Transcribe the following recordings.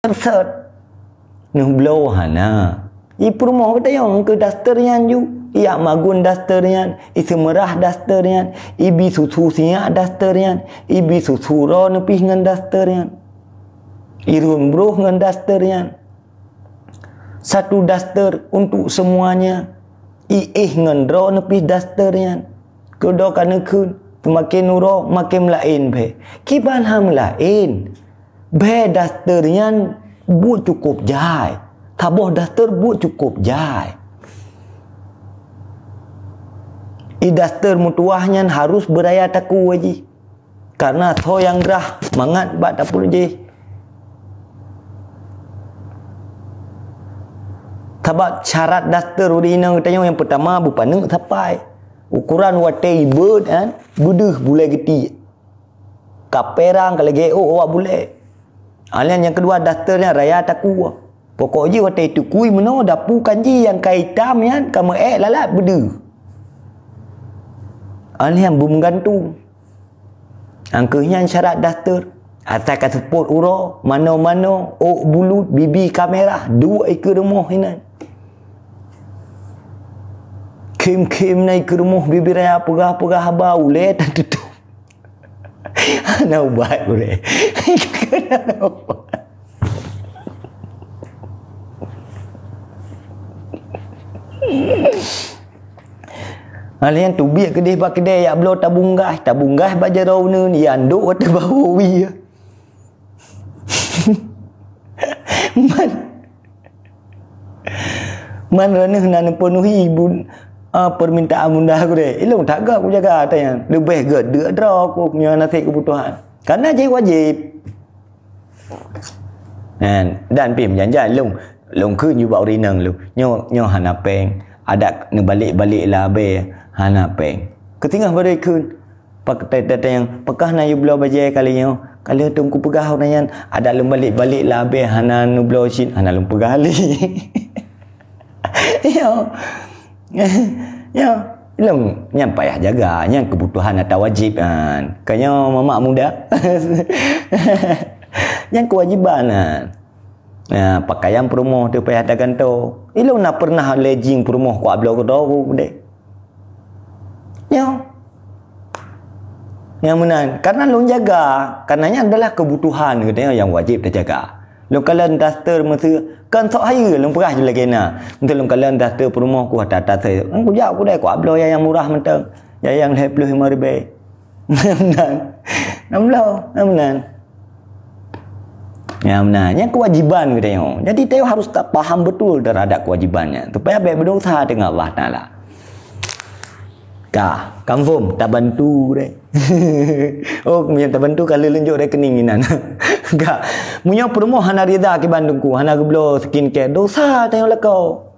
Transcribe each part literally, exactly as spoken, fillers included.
Tersot. Neubloe hana. I peurumoh geutanyoe keu daster nyan ju. I yak magun daster nyan, i seumeurah daster nyan, i bi susu sinyak daster nyan, i bi susu droe neupih ngon daster nyan. I rhun broh ngon daster nyan. Satu daster untuk semuanya. I éh ngon droe neupih daster nyan. Keudoe ka neukheun, seumaken uroe maken meulaén bhée. Kiban han meulaén. Bhée daster nyan buet cukôp jai. Saboh daster buet cukôp jai. I daster meutuwah nyan harôh beuraya takue jih. Kareuna soe nyang grah mangat bak tapeuet jih. Sabab syarat daster ureueng inong geutanyoe nyang peutama beupaneuk sapai. Ukoran watée ibeuet nyan beudeuh bulée geuti. Ka perang ka lagée ôk awak bulée. Alèh nyang keudua daster nyan raya takue. Pokok jih watée itukui meunoe dapu kanji nyang ka itam nyan ka meu-ék lalat beudeuh. Alèh nyang beumeugantung. Angkeuh nyan syarat daster. Asai ka seupôt uroe, manoe-manoe, ôk bulut, bibi ka mirah, duek ikeue rumoh inan. Khém-khém na ikeue rumoh bibi raya peugah-peugah haba ulée tan tutoe. Hana ubat gurée. Alèh nyan teubiet keudeh bak keudè yak bloe tabung gas, tabung gas bak jaroe uneuen, ya ndok watée bawoe wie. Man, man droeneuh na neupeunuhi bun, a, peumintaan bunda gurée. Ilong that gop kujaga ata nyan. Leubeh gét deuk droe ku nyoe na seb keubutuhan. Kareuna jih wajéb. Kan? Dan pih meujanjan lôn, lôn kheun ju bak ureueng inong lôn. Nyoe, nyoe hana péng. Adak neubalek-balek labée hana péng. Keuteungoh baru kheun. Pak teuteuteng, peugah na yue bloe bajée kali nyoe. Kali teungku peugah ureueng nyan, adak lôn balek-balek labée hana neubloe cit, hana lôn peugah lé. Yo. Yo. Ilong nyan payah jaga, nyan keubutuhan ata wajéb kan. Keu nyoe mamak muda. Nyan keuwajiban kan. Ya, pakaian peurumoh teuh payah tagantoe. Ilong na pernah lé jing peurumoh kuak bloe keudroe ku deh. Nyoe. Nyang meunan, karena lôn jaga, karena nyan adalah kebutuhan geutanyoe nyang wajéb tajaga. Lôn kalon daster meuseu, kon sok hayeue lôn peugah ju lagée na. Meuseu lôn kalon daster peurumoh ku ata-ata saya. Kujak ku deh, kuak bloe nyang murah mantong. Nyang lhée ploh limong ribée. Meunan. Nyang bloe, nyang meunan. Nyang meunan. Nyan kewajiban geutanyoe. Jadi, tanyoe harus tapaham betul terhadap kewajiban nyan. Supaya bék beudosah deungon Allah Taala. Ka, confirm, tabantu deh. Oh, nyang tabantu ka lheueh lôn jok rekening inan. Ka, meunyoe peurumoh hana rida kiban teungku, hana geubloe skincare, dosa tanyoe lakoe.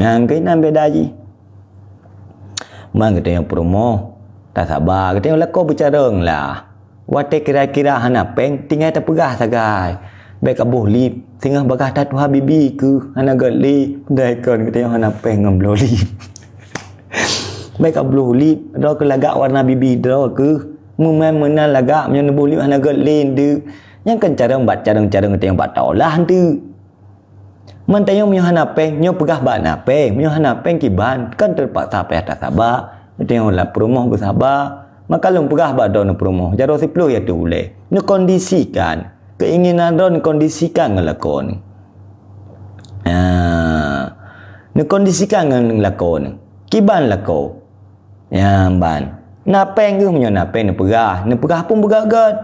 Nyang keunan beda jih. Man geutanyoe peurumoh, tasaba, geutanyoe lakoe beucarông lah. Watée kira-kira hana péng, tinggai tapeugah sagai. Bék kaboh lip, singoh bagaih tatuha bibi keuh, hana gét lé, dai kon geutanyoe hana péng ngon bloe lip. Bék kaboh lip, droe keuh lagak warna bibi droe keuh. Meuman meunan lagak, meunyoe neuboh lip hana gét lé, ndeuk. Nyan kan carông bak carông-carông geutanyoe bak taulah, ndeuk. Man tanyoe meunyoe hana péng, nyoe peugah bak na péng. Meunyoe hana péng kiban, kan teupaksa payah tasaba. Tanyoe lam peurumoh beusaba. Maka lôn peugah bak droeneuh peurumoh, jaroe siploh ya teuh ulée. Neukondisikan. Keinginan droe neukondisikan ngon lakoe neuh. Ha. Neukondisikan ngon lakoe neuh. Kiban lakoe. Nyan ban. Na péng geuh, meunyoe na péng neupeugah, neupeugah pun beugét-gét.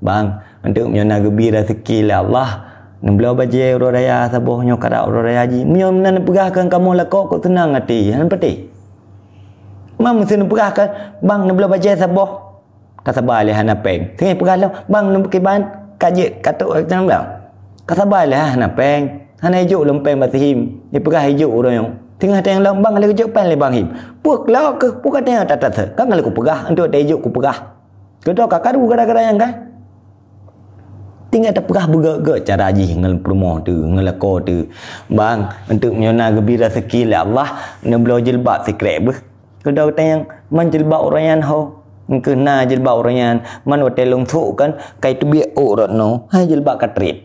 Bang, untuk meunyoe na geubi raseuki lé Allah, neubloe bajée uroe raya saboh nyoe karap uroe raya jih. Meunyoe meunan neupeugah keu kamoe lakoe kok seunang até, hana patéh. Ma meuseu neupeugah keu, "Bang, neubloe bajée saboh." Ka saba lé hana péng. Teungoh peugah lom, "Bang, neubeukiban ka jeuet ka trok." Ka saba lé hana péng. Hana ijok lom péng bak si Him. Ipeugah ijok uroe nyoe. Teungoh teueng lom, "Bang, lé kujok péng lé Bang Him." Peue lom keuh, peue ka teueng that-that. Kan lé kupeugah, untuk teuijok kupeugah. Keu droe ka karu gara-gara nyan kan. Tinggai tapeugah beugét-gét cara jih ngon peurumoh teuh, ngon lakoe teuh. "Bang, untuk meunyoe na geubi raseuki lé Allah, neubloe jilbab sikrek beuh." Keu droe teueng, man jilbab uroe nyan ho. Engkeuh na jilbab uroe nyan, man watée lôn sôk kan, kai teubiet ôk rot noe, hai jilbab ka treb.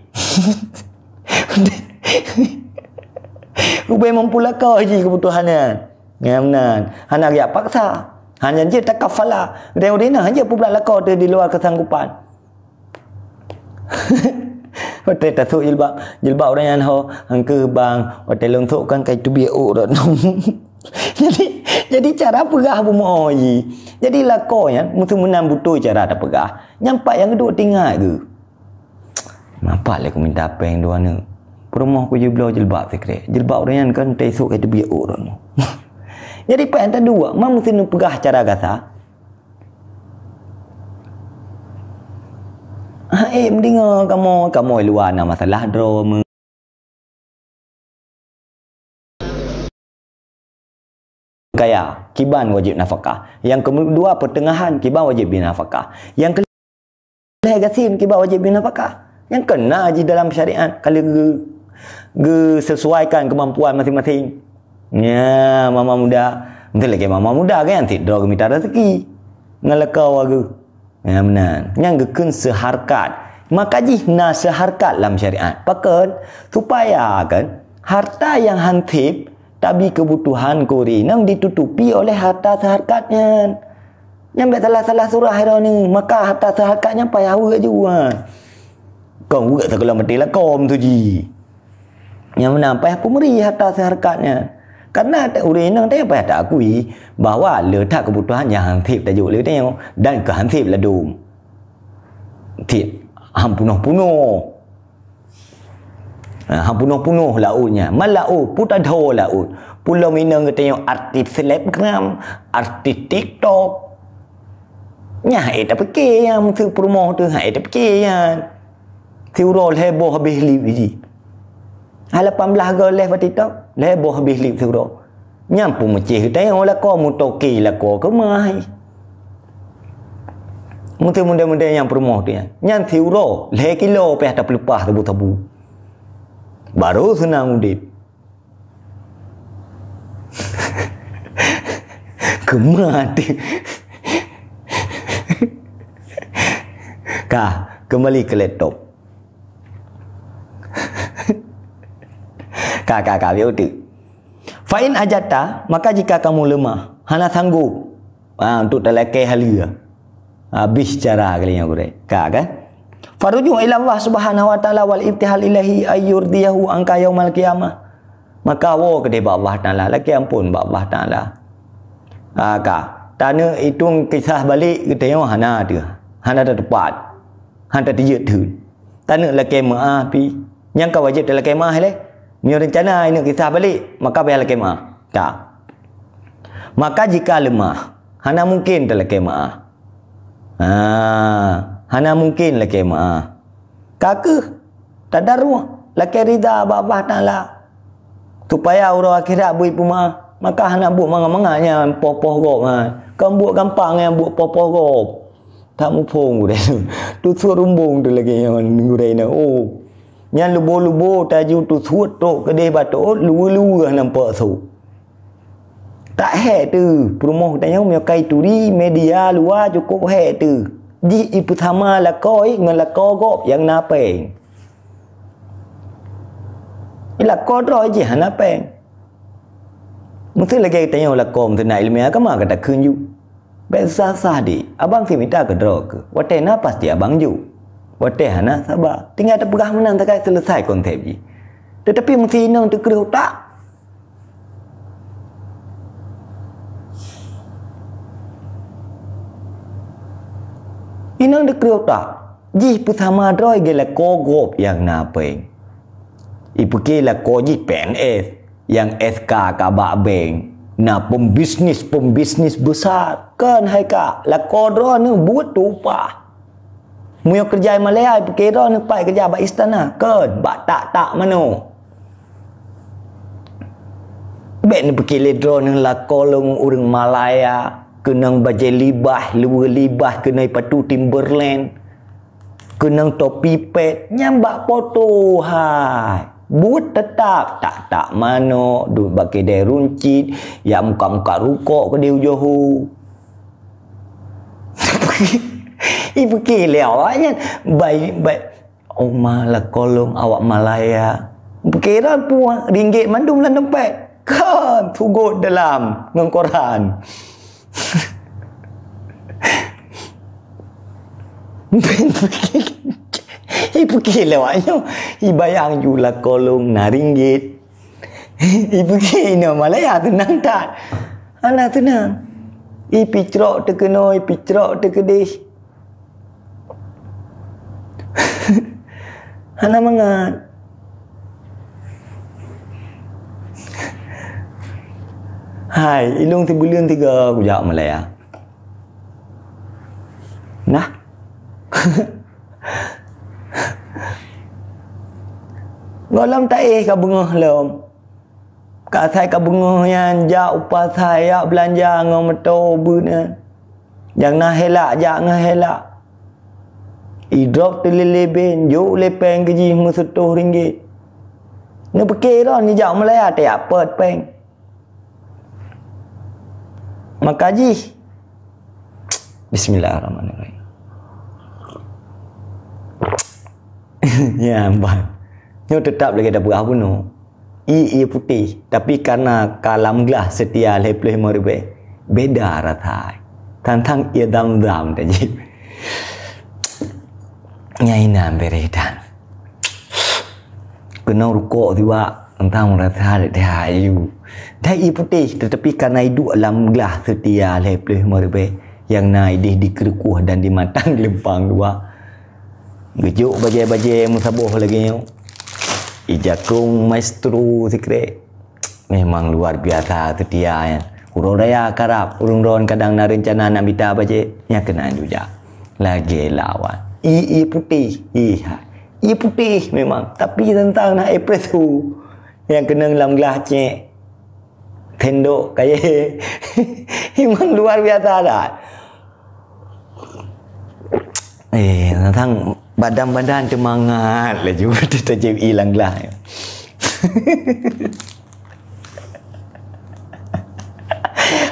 Ubé mampu lakoe jih keubutuhan nyan. Nyan meunan. Hana geujak paksa. Hanya jeuet takafala. Ureueng-ureueng na hana jeuet peubloe lakoe teuh di luwa keusanggupan. Watèe tasôk jilbab, jilbab ureueng nyan ho, "Angkeuh bang, watèe lôn sôk kan ka iteubiet ôk droeneuh." Jadi, jadi cara peugah bumoe jih. Jadi lakoe nyan, meuseu meunan beutôi cara tapeugah. Nyan pat nyang geuduek teuingat geuh. Mapat lé kumita péng dua neuk. Peurumoh kujibloe jilbab sikrek. Jilbab ureueng nyan kan teuisok ka teubiet ôk droeneuh. Jadi, péng teuduek, ma meusti neupeugah cara gasa. Hai, meudeungoe kamoe, kamoe luwa na masalah droe meu- kaya, kiban wajéb nafakah. Nyang keudua, peuteungahan, kiban wajéb bri nafakah. Nyang keulhèe gasien, kiban wajéb bri nafakah. Nyang keuna jih dalam syariat, ka lheueh geu-, geusesuaikan keumampuan maséng-maséng. Nya, mama muda, meuteulakèe mama muda kan, cit droe geumita raseuki. Ngon lakoe geuh. Ya, meunan. Nyang geukheun seuharkat. Maka jih na seuharkat lam syariat. Pakon? Supaya kan harta nyang hansép tabi keubutuhan keu ureueng inong ditutupi oleh harta seuharkat nyan. Nyan bèk salah-salah surah droeneuh. Maka harta seuharkat nyan payah weuek jua. Kon weuek sagohlom maté lakoe meutu jih. Nyang meunan payah peumeri harta seuharkat nyan. Karena ta-, ureueng inong teuh payah taakui bahwa le that keubutuhan nyang hansép tajok lé tanyoe dan keu hansép ladôm. Cit, han punoh-punoh. Ha, han punoh-punoh laôt nyan. Man laôt, peue tadhoe laôt. Peue lom inong geutanyoe artis selebgram, artis TikTok. Nyan han ék tapike nyan, meuseu peurumoh teuh han ék tapike nyan. Siuroe lhèe boh habéh lip jih. Hai lapan blah go lhèe bak TikTok, lhèe boh habéh lip siuroe. Nyan peumeucéh geutanyoe lakoe, meutoke lakoe keumah. Meuseu muda-muda nyang peurumoh teuh nyan. Nyan siuroe lhèe kilo payah tapeuleupah sabu-sabu. Baru seunang udép. Keumah teuh. Ka, kembali ke laptop. Ka, ka, ka, biar uteuk. Fa in ajata, maka jika kamu lemah, hana sanggup, ha, untuk talakèe haleue. Habéh cara kali nyan gurèe. Ka kan? Faruju' ila Allah Subhanahu wa Ta'ala wal ibtihal ilahi ayyurdiyahu anka yaumal qiyamah. Maka woe keudeh bak Allah Ta'ala, lakèe amphon bak Allah Ta'ala. Ha, ka. Taneuk itong kisah balek geutanyoe hana teuh. Hana teupat. Hana teujeut theun. Taneuk lakèe meu'ah pih. Nyang ka wajéb talakèe meu'ah lé. Meunyoe reuncana ineuk kisah balek, maka payah lakèe meu'ah. Ka. Maka jika leumah, hana mungken talakèe meu'ah. Ha, hana mungken lakèe meu'ah. Ka kheueh tadarruh, lakèe rida bak Allah Ta'ala. Supaya uroe akhirat beu ipeumeu'ah, maka hana buet mangat-mangat nyan poh-poh gob nyan. Kon buet gampang nyan buet poh-poh gob. Tamuphom gurèe. Tusuet rumbong teuh lagèe nyan gurèe nyan. Oh. Nyan lubo-lubo taju tusuet trok keudeh batot, luweue-luweue nampak sôk. Tak hék teuh, peurumoh geutanyoe meunyoe ka ituri media luwa cukôp hék teuh. Jih ipeusama lakoe ngon lakoe gob nyang na péng. Lakoe droe jih hana péng. Meuseu lagèe geutanyoe lakoe meuseu na ileumèe agama ka takheun ju. Bèk susah-susah di, abang sit mita keudroe keuh. Watèe na pasti abang jok. Watèe hana saba. Tinggai tapeugah meunan sagai seuleusai konsep jih. Teutapi meuseu inong teukreueh utak. Inong teukreueh utak. Jih peusama droe geuh lakoe gob nyang na péng. Ipiké lakoe jih P N S, nyang S K ka bak bank, na pembisnis-pembisnis besar. Kon hai kak, lakoe droeneuh buet tueng upah. Meunyoe keureuja i Malaya, ipiké droeneuh pat keureuja bak istana, kon bak tak-tak manoe. Bèk neupiké lé droeneuh lakoe lôn ureueng Malaya, keunong bajèe libah, luweue libah, keunong ipatu Timberland. Keunong topi pèt, nyan bak po teuh hai. Buet teutap, tak-tak manok, duek bak keudè runcit, jak muka-muka rukok keudeh u Johor. Ipiké lé awak nyan, bai, bai, oma lakoe lôn awak Malaya. Pikiran pun ringgit mandum lam dompet. Kan tugot dalam ngon koran. Ipike lewat nyoe. Ibayang ju lakoe lôn na ringgit. Ipike inoe Malaya teunang that. Hana teunang. Ipicrok teukeunoe, ipicrok teukeudeh. Hana mangat. Hai, ilong sibuleuen tiga kujak Malaya. Nah. Gohlom taéh ka beungoh lom. Ka asai ka beungoh nyan jak u pasai jak beulanja ngon moto beuet nyan. Nyang na helak jak ngon helak. Idrop teulilée ben, jok lé péng keu jih meusutôh ringgit. Neupike droe nijak Malaya teuyak peuet péng. Maka jih, Bismillahirrahmanirrahim. Ya, ban. Nyoe teutap lagée tapeugah bunoe. Ié, ié putéh, tapi karena ka lam glah seutia lhée ploh limong ribée, beda rasa. Tantang ié dam-dam tajih. Nyang inan bereh dan. Keunong rukok siwak, tantang rasa dak ayu. Dan ié putéh, tetapi karena iduek lam glah seutia lhée ploh limong ribée, nyang na ideh dikeureukuh dan dimatang leumpang dua. Geujok bajée-bajée meusaboh lagée nyoe. Ijakong maestro sikrek. Memang luar biasa seutia nyan. Uroe raya karab, ureuëng droen kadang na reuncana nak mita bajée, nyang keunan jujak. Lagée lawan. Ié putéh, ié hai. Ié putéh memang, tapi tantang na espresso. Nyang keunong lam glah cek. Tendok kayée. Memang luar biasa that. Eh, tantang badan-badan teumangat laju tajép ilang glah.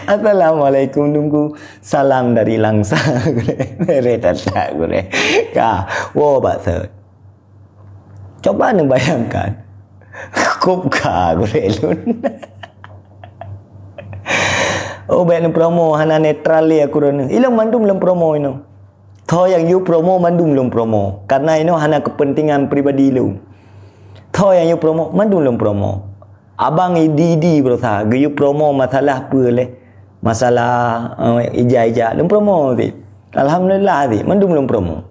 Assalamualaikum Teungku. Salam dari Langsa. Gurée. Mere tatak gurée. Ka, wo bak sot. Coba neubayangkan. Kop ka gurée lôn. Oh, bék neupromo, hana netral lé aku droeneuh. Ilong mandum lôn promo inoe. Tho nyang yue promo mandum lôn promo. Karena inoe hana kepentingan pribadi lôn. Tho nyang yue promo mandum lôn promo. Abang idi-idi berusaha geuyue promo masalah peue lé. Masalah, eh, ija-ija lôn promo cit. Alhamdulillah cit, mandum lôn promo.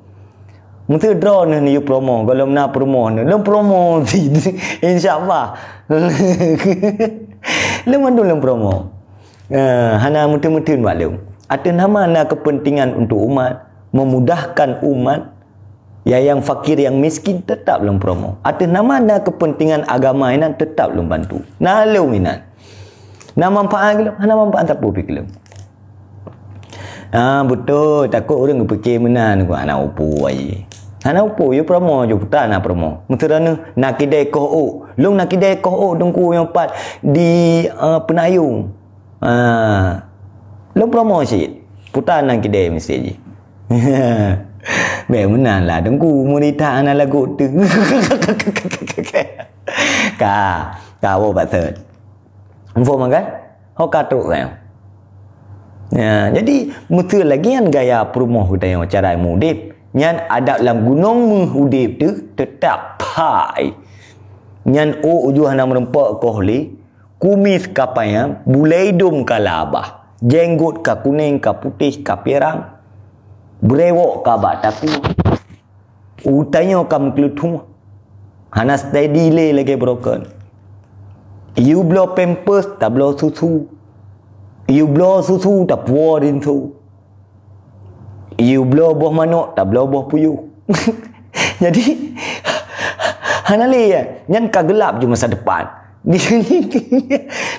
Meuseu droeneuh neuyue promo, gohlom na promo neuh. Lôn promo cit. Insya Allah. Lôn mandum lôn promo. Eh, hana meuteun-meuteun bak lôn. Ateueh nama na kepentingan untuk umat, memudahkan umat, ya, nyang fakir, nyang miskin, tetap lôn promo. Ateueh nama na kepentingan agama inan, tetap lôn bantu. Na lôn inan. Na manfaat keu lôn, hana manfaat sapeue pih keu lôn. Ah, beutôi, takot ureuëng geupike meunan, ku hana upu aye. Hana upu, yue promo ju puta na promo. Meuseu droeneuh na kidai koh ôk. Lôn na kidai koh ôk Teungku nyang pat di, eh, Peunayong. Ah, lôn promo cit. Puta na kidai meuseujid. Bék meunan lah Teungku, meurita hana lagot teuh. Ka, ka woe bak sot. Info makan? Ho ka trok sayang. Ya, jadi meuseu lagée nyan gaya peurumoh geutanyoe cara meuudeb. Nyan adab lam gunong meuudeb teuh teutap phai. Nyan ôk ujoh hana meureumpok koh lé, kumis ka panyang, bulée idong ka labah, jenggot ka kuneng, ka putéh, ka pirang, beurewok ka bak tapi. Utanyoe ka meukeuleutueng. Hana steady lé lagée broken. Yue bloe pampers, tabloe susu. Yue bloe susu, tapuwoe rinso. Yue bloe boh manok, tabloe boh puyuh. Jadi, hana lé, ya. Nyan ka geulab ju masa depan.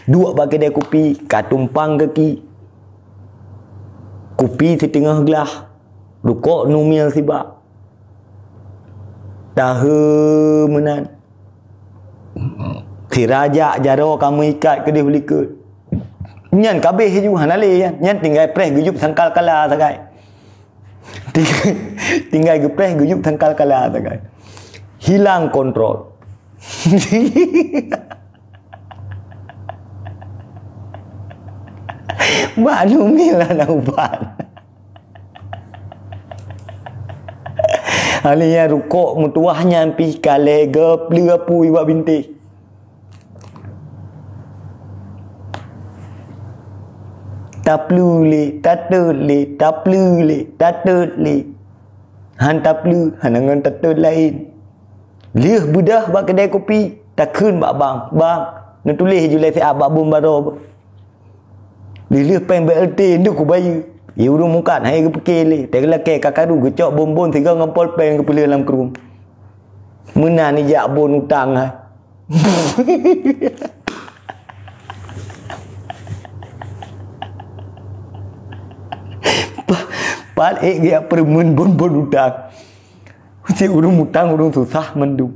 Duek bak keudée kupi, ka tumpang gaki. Kupi siteungoh glah. Rukok numil sibak. Tahe meunan. Sira jak jaroe ka meuikat keudeh u likot. Nyan ka abéh ju hana lé nyan. Nyan tinggai preh geuyueb sangkal kala sagai. Tinggai, tinggai geupreh geuyueb sangkal kala sagai. Hilang kontrol. Bak numil hana ubat. Aneuk nyan rukok meutuwah nyan pih ka lhèe geupleue apui bak bintéh. Tapleue lé, tatot lé, tapleue lé, tatot lé. Han tapleue, hana ngon tatot laén. Lheueh beudôh bak keudè kupi, takheun bak bang, "Bang, neutuléh ju lé siat bak bôn baroe." Lheueh péng B L T nyoe kubayeue. Ye ureueng mukat hai geupike lé, teulakèe ka karu geucok bôn-bôn sigoe ngon polpèng geupeulheueh lam krueng. Meunan ijak bôn utang hai. Pa-, pat ék geujak peureumeun bôn-bôn utang. Si ureueng utang, ureueng susah mandum.